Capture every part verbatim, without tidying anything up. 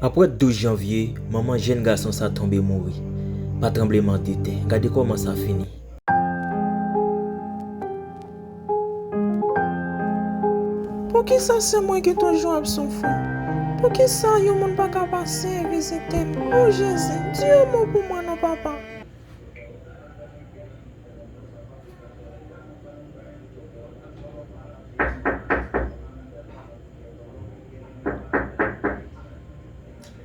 Aprè douz janvye, manman jèn gason sa tonbe mouri pa tranblemanntè. Gade kòman sa fini. Poukisa se mwen ki toujou ap soufri? Poukisa yon moun pa ka pase vizite m? O Jezi, di yon mo pou mwen non, papa.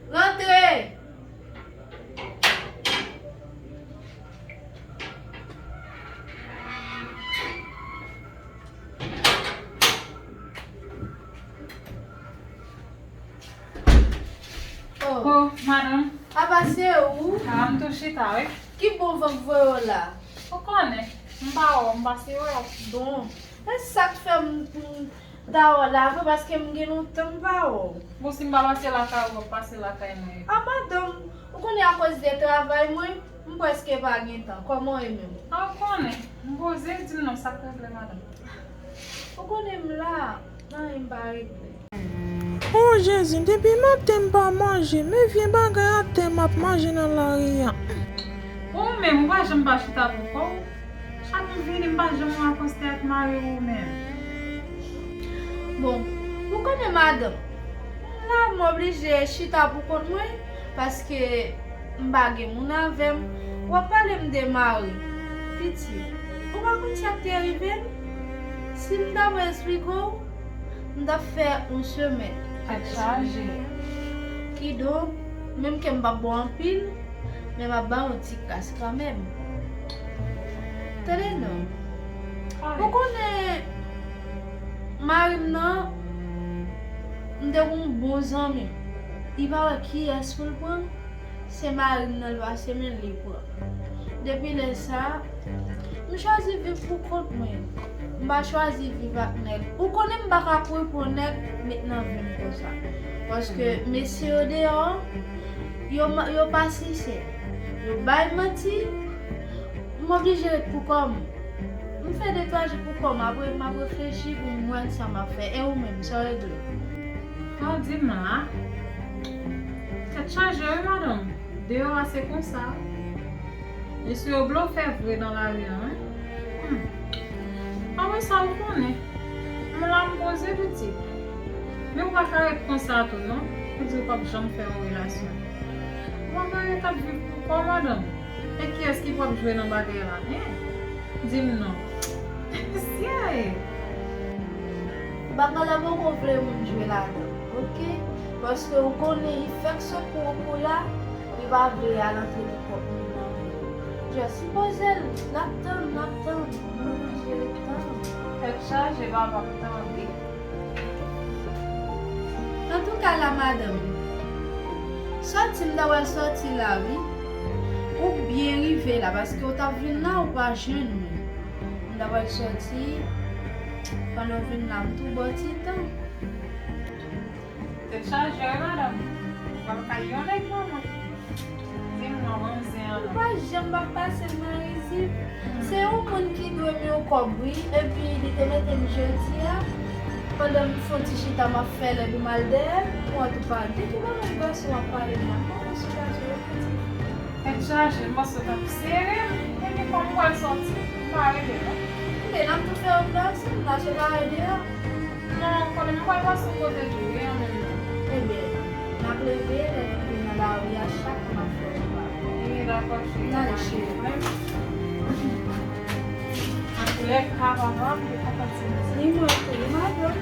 Rantre! Oh. Oh, madanm. Apa se ou? A, m tou chita, wi. Ki bon van k voye w la? Ou konnen, m pa wè w, m pase wè w. Bon, e sa k fè m, m ta wè w la vre, paske m gen lontan m pa wè w. Bon, si m pa pase lakay ou, w ap pase lakay mwen. A, madanm, ou konnen akoz de travay mwen, m prèske pa gen tan. Kòman w ye menm? A, ou konnen, m poze, di m non, sa k regle, madanm? Ou konnen m la, anyen m pa regle. O Jezi, depi maten m pa manje, men vye bagay atè m ap manje nan lari a. Ou menm, ou pa janm pa chita pou kò w. Chak m vini, m pa janm wè w akonste ak mari w ou menm. Bon, ou konnen madanm, m la m oblije chita pou kont mwen, paske m pa gen moun avè m. W ap pale m de mari, pitit. Ou pa konn sa k te rive m? Si m ta pral esplike w, m t ap fè yon semèn. Tèt chaje. Kidonk, menm ke m p ap ba w anpil, men m ap ba w yon ti kras kanmenm. Tande non. Ou konnen mari m nan, m te gen yon bon zanmi m. Li pa wè kiyès pou l pran. Se mari m nan l pase men l li pran. Depi lè sa a, m chwazi viv pou kont mwen. M pa chwazi viv ak nèg. Ou konnen m pa ka kouri pran nèg met nan vi m konsa. Paske mesye yo deyò, yo, yo pa sensè. Yo bay manti. M oblije ret pou kò m. M fè de twa jou pou kò m, apre m ap reflechi pou m wè sa m ap fè. E ou menm, sa w regle? An, di m la. Tèt chaje wi, madanm. Deyò a se konsa. Mesye yo blofè vre nan lari a, wi. Hmm. Apre sa, ou konnen. M la, m poze pitit. Men ou pa ka ret konsa tou, non. Ou di ou p ap janm fè yon relasyon. Ou pa ka ret ap viv pou kò w, madanm. E kiyès ki pral jwe nan bagay la, en? Di m non. Sye! Bagay la poko vle moun jwe ladan, oke? Paske ou konnen li fèk sot pou yon kou la, li pa vle al antre nenpòt moun nan men. Just poze l, n ap tann, n ap tann, nou oblije ret tann. Tèt chaje, papa m tande. Antouka la madanm, sòti m ta pral sòti la wi. Ou byen rive la, paske ou t ap vin la, ou pa jwenn mwen. M ta pral sòti, pandan w vin la, m tou ba w ti tan. Tèt chaje wi, madanm. Ou pral kay yon nèg manman. Di m non, ban m zen an non. Ou pa janm p ap pase l nan rizib. Se yon moun ki dwe m yon kòb wi, epi li te mete m jodi a, pandan m fè yon ti chita m ap fè lèd ou mal dèyè m, ou antouka de ki bagay gason w ap pale m la, m pa konn sou gason yo fouti. Tèt chaje, m panse w t ap sere m, epi kòm m pral sòti, m pa rele non. Ebyen, n ap tou fè yon plas, m mache pa rele a. Non, konnen m pral pase yon kote tou wi an menm tan. Ebyen, n ap leve, lè n rive nan lari a, chak moun ap fè yon pa. Wi, dakò, cheri. N ale, cheri. Antoulèka, papa m te kontan ti mesye. Ni mwen tou, wi, madanm.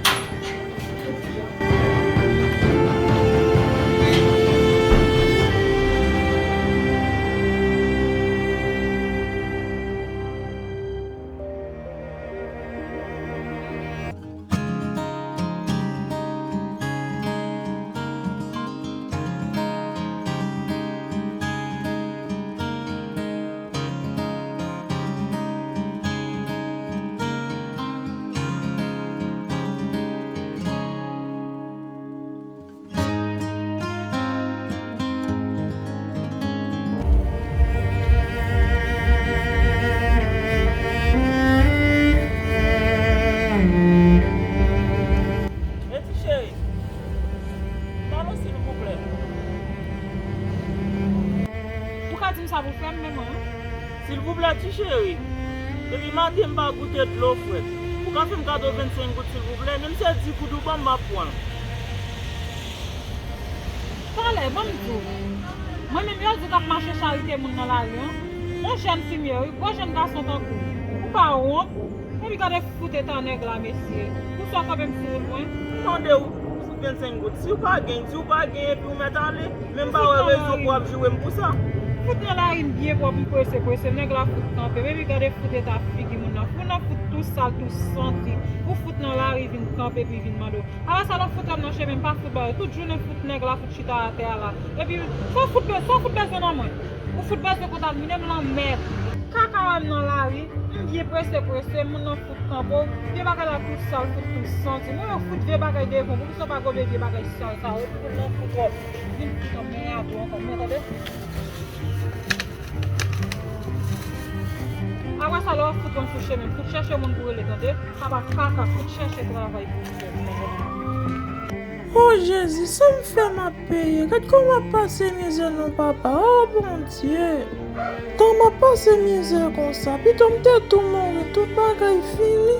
Sa pou fè m menm, wi. Silvouplè, ti cheri. Depi maten m pa goute dlo frèt. Ou ka fè m kado vennsenk goud, silvouplè? Menm se di goud ou ban m, m ap pran l. Talè, ban m di w. Mwen menm, yo di k ap mache charite moun nan lari an. Yon jèn fimye, wi, gwo jèn gason tankou w. Ou pa wont? Epi gade fout eta nèg la, mesye. Pou sa w kanpe m sou wout mwen? M mande w pou fout vennsenk goud. Si w pa gen, di w pa gen epi w mèt ale. Men m pa wè rezon pou w ap joure m pou sa. Fout nan lari m byen pwòp, m prese, prese. Nèg la fout kanpe m. Epi gade fout eta figi moun nan. Moun nan fout tou sal, tou santi. Ou fout nan lari vin kanpe epi vin mande w. Apre sa, lè w fout wè m nan chemen, m pa fout ba yo. Tout jounen fout nèg la fout chita atè a la. Epi, sa w fout be-, sa w fout bezwen nan mwen? Ou fout bezwen kontamine m lanmèd. Kaka wè m nan lari, m byen prese, prese, moun nan fout kanpe w, vye bagay la tou sal, fout tou santi. Mwen yo fout vye bagay devan, poukisa w pa gobe vye bagay sal sa yo, epi pou l nan fout wòp, vin fout anmède w ankò, mwen tande. Apre sa, lè w fout wè m sou chemen, fout chèche moun pou rele, tande. Papa kaka, fout chèche travay pou w fè. O Jezi, sa m fè m ap peye? Gad kòman m ap pase mizè non, papa. O Bondye! Tan m ap pase mizè konsa, pito m te tou mouri, tout bagay fini.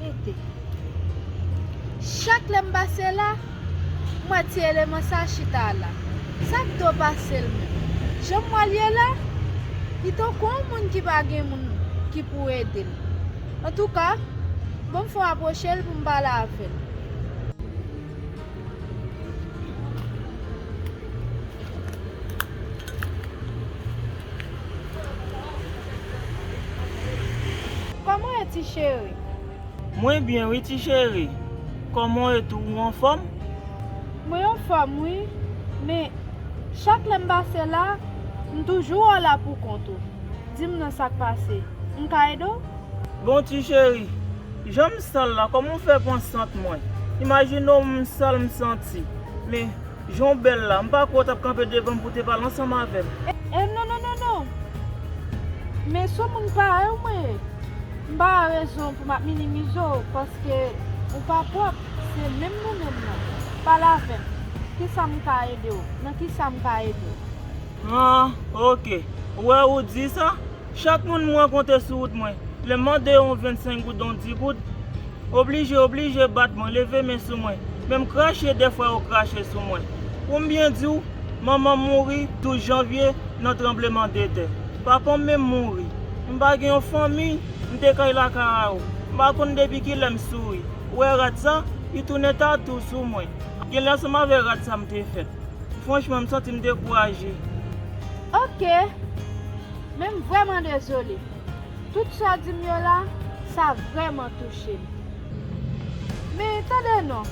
Tete. Chak lè m pase la, m wè ti eleman sa chita la. Sa k do pase l menm? Jan m wè l ye la, li tankou yon moun ki pa gen moun ki pou ede l. Antouka, ban m fè w apwoche l pou m pale avè l. Kòman w ye, ti cheri? Mwen byen wi, ti cheri. Kòman w ye tou, ou anfòm? Mwen anfòm wi, men chak lè m pase la, m toujou wè w la pou kont ou. Di m non, sa k pase? M ka ede w? Bon, ti cheri, jan m sal la, kòman w fè pran sant mwen? Imajine w, m sal, m santi. Men, jan w bèl la, m pa kwè w t ap kanpe devan m pou w te pale ansanm avè m. E, e, non, non, non, non. Men se yon moun parèy ou mwen ye. M pa wè rezon pou m ap minimize w, paske ou pa pwòp, se menm nou menm nan. Pale avè m. Kisa m ka ede w? Nan kisa m ka ede w? Ah, oke. Ou wè ou di sa? Chak moun m rankontre sou wout mwen, lè m mande yo yon vennsenk goud, yon di goud, oblije, oblije bat mwen, leve men sou mwen. Menm krache, dèfwa yo krache sou mwen. Pou m byen di w, manman m mouri douz janvye nan tranblemanntè. Papa m menm mouri. M pa gen yon fanmi, m te kay lakay a yo. M pa konn depi kilè m souri. Ou wè rad sa, li tounen tatou sou mwen. Genlè ansanm avè rad sa m te fèt. Franchman, m santi m dekouraje. Oke, men m vrèman dezole. Tout sa w di m yo la, sa vrèman touche m. Men, tande non,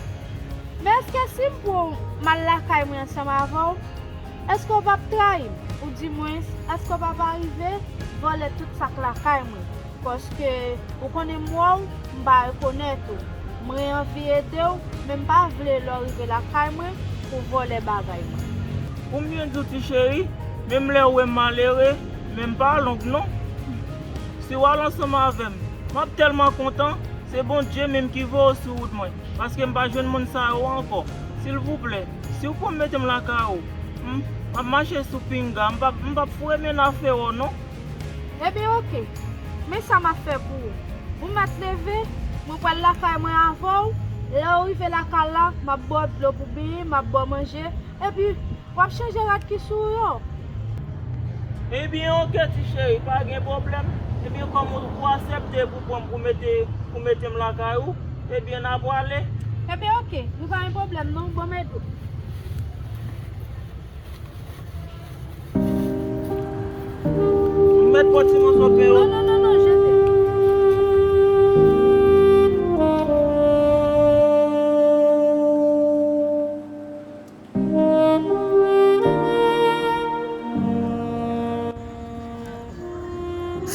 men èske si m pran w m al lakay mwen ansanm avè w, èske w p ap trayi m? Oudimwens, èske w p ap arive vòlè tout sa k lakay mwen? Paske ou konnen m wè w, m pa rekonèt ou. Mwen anvi ede w, men m pa vle lè w rive lakay mwen pou w vòlè bagay mwen. Pou m byen di w, ti cheri, menm lè w wè m malere, men m pa long non. Si w al ansanm avè m, m ap tèlman kontan, se Bondye menm ki voye w sou wout mwen, paske m pa jwenn moun sa yo ankò. Silvouplè, si w pran m mete m lakay ou, m, m ap mache sou pinga, m p ap, m p ap foure men nan afè w non. Ebyen, oke. Men sa m ap fè pou ou. Ou mèt leve, mwen pral lakay mwen avè w. Lè w rive lakay la, m ap ba w dlo pou benyen, m ap ba w manje, epi w ap chanje rad ki sou ou yo. Ebyen, oke, ti cheri, pa gen pwoblèm. Ebyen, kòm ou, ou aksepte pou pran m pou mete, pou mete m lakay ou, ebyen, n a pwale. Ebyen, oke, nou pa gen pwoblèm, non, ban m ede w. M mèt pran ti moso pen yo. Non, non, non, non, jete.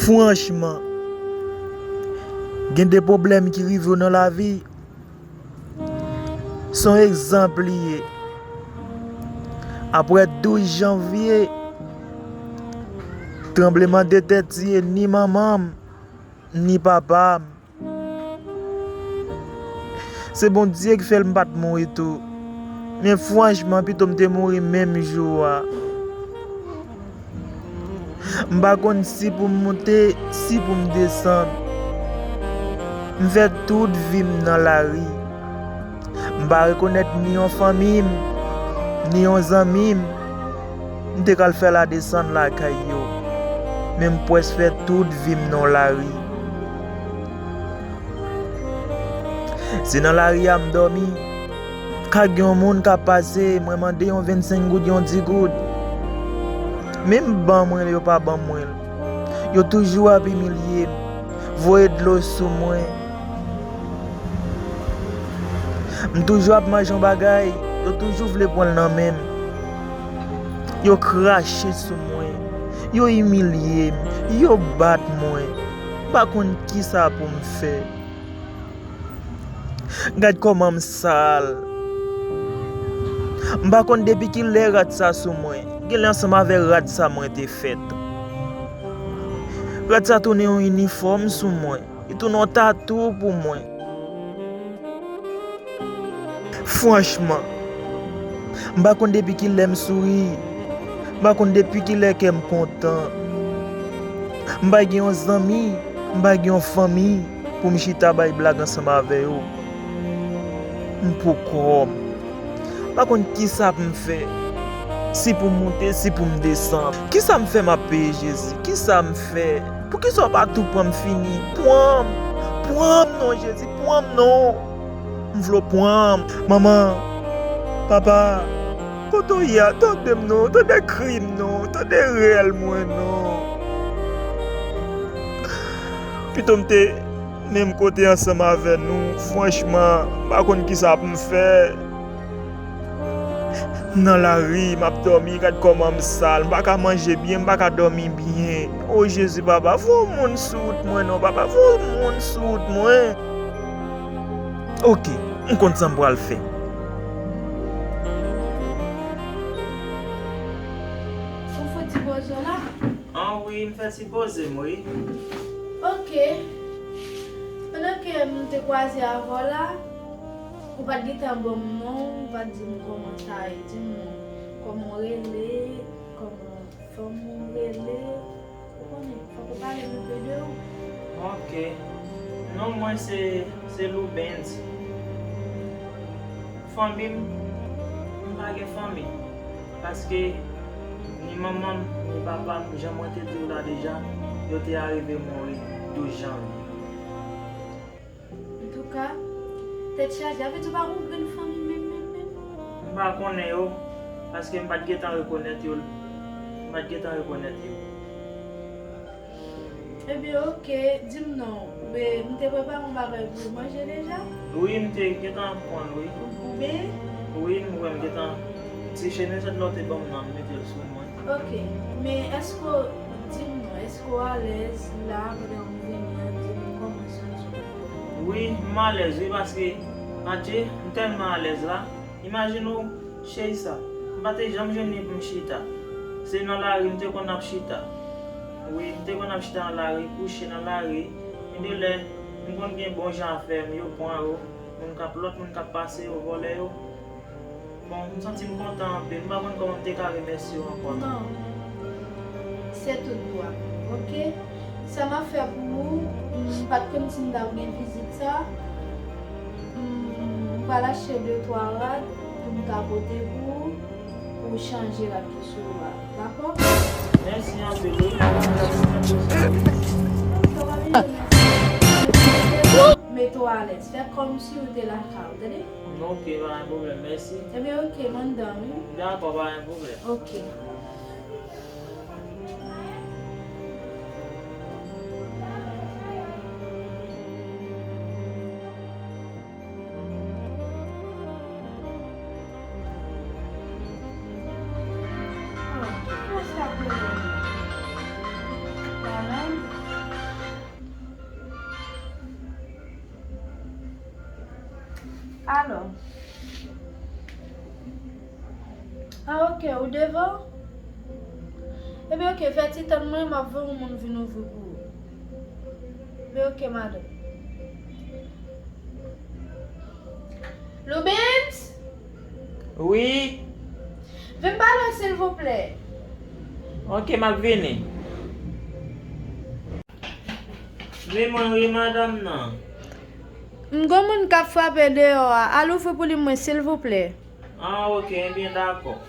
Franchman, gen de pwoblèm ki rive w nan lavi, se yon egzanp li ye. Apre douz janvye, tranblemanntè tiye ni manman m, ni papa m. Se Bondye ki fè l m pa t mouri tou. Men franchman, pito m te mouri menm jou a. M pa konn si pou m moute, si pou m desann. M fè tout vi m nan lari. M pa rekonèt ni yon fanmi m, ni yon zanmi m. M te ka al fè ladesann lakay yo. Men m prèske fè tout vi m nan lari. Se nan lari a m dòmi. Ka gen yon moun k ap pase, mwen mande yon vennsenk goud, yon dis goud. Menm ban mwen l, yo pa ban mwen l. Yo toujou ap imilye m, voye dlo sou mwen. M toujou ap manje yon bagay, yo toujou vle pran l nan men m. Yo krache sou mwen, yo imilye m, yo bat mwen. M pa konn kisa pou m fè. Gad kòman m sal. M pa konn depi kilè rad sa sou mwen. Genlè ansanm avè rad sa mwen te fèt. Rad sa tounen yon inifòm sou mwen. Li tounen yon tatou pou mwen. Franchman, m pa konn depi kilè m souri. M pa konn depi kilè kè m kontan. M pa gen yon zanmi, m pa gen yon fanmi pou m chita bay blag ansanm avè yo. M poukò m. M pa konn kisa pou m fè. Si pou m moute, si pou m desann. Kisa m fè m ap peye Jezi? Kisa m fè? Poukisa w pa tou pran m fini? Pran m! Pran m non, Jezi, pran m non! M vle w pran m. Manman, papa, kote w ye a? Tande m non, tande kri m non, tande rèl mwen non. Pito m te menm kote ansanm avè nou, franchman, m pa konn kisa pou m fè. Nan lari, m ap dòmi, gad kòman m sal, m pa ka manje byen, m pa ka dòmi byen. O Jezi, papa, voye yon moun sou wout mwen non, papa, voye yon moun sou wout mwen. Oke, m konn sa m pral fè. Ou fouti poze w la? An wi, m fè ti poze m, wi. Oke. Pandan ke m te kwaze avè w la, ou pa t gentan ban m non, ou pa t di m kòman sa ye. Di m non, kòman w rele, kòman fanmi w rele. Ou konnen, fòk ou pale nou de ou. Oke. Non mwen se, se Loubens. Fanmi m, m pa gen fanmi. Paske ni manman m, ni papa m, jan mwen te di w la deja, yo te arive mouri douz janvye. Antouka, tèt chaje, sa vle di ou pa gen yon grenn fanmi menm, menm, menm? M pa konnen yo, paske m pa t gentan rekonèt yo. M pa t gentan rekonèt yo. Ebyen, oke, di m non. Oubyen, m te prepare yon bagay pou w manje deja? Wi, m te gentan pran l, wi. Ou, ou benyen? Wi, m wè m gentan. Ti chenèsèt la w te ban m nan, m mete l sou mwen. Oke, men èske w, di m non, èske w alèz la, pandan m vini an, di m kòman w santi w? Wi, m alèz, wi, paske, adje, m tèlman alèz la. Imajine w, Cheri sa, m pa te janm jwenn li pou m chita. Se nan lari m te konn ap chita. Wi, m te konn ap chita nan lari, kouche nan lari. Gen de lè, m konn gen bon jan afè m, yo pran yo. Moun k ap, lòt moun k ap pase, yo vòlè yo. Bon, m santi m kontan anpil. M pa konn kòman m te ka remèsye w ankò non. Non. Se tout bwa. Oke? Sa m ap fè pou ou, m pa t konn si m t ap gen vizit sa. M, m pral achte de twa rad pou m ka pote pou ou, pou w chanje rad ki sou ou a. Dakò? Mèsi anpil, wi. Mete w alèz. Fè kòmsi ou te lakay ou, tande? Ok, pa gen pwoblèm, mèsi. Ebyen, ok, m anndan, wi. Dakò, pa gen pwoblèm. Ok. Mwen se ap rele. Vwala. Ah, ok, ou devan? Ebyen, ok, fè ti tann mwen, m ap voye yon moun vin ouvri pou ou. Ebyen, ok, madanm. Loubens? Wi. Vin pale, silvouplè. Ok, m ap vini. Men mwen wi, madanm nan. M gon moun k ap frape deyò a. Al ouvri pou li mwen, silvouplè. Ah, ok, ebyen, dakò.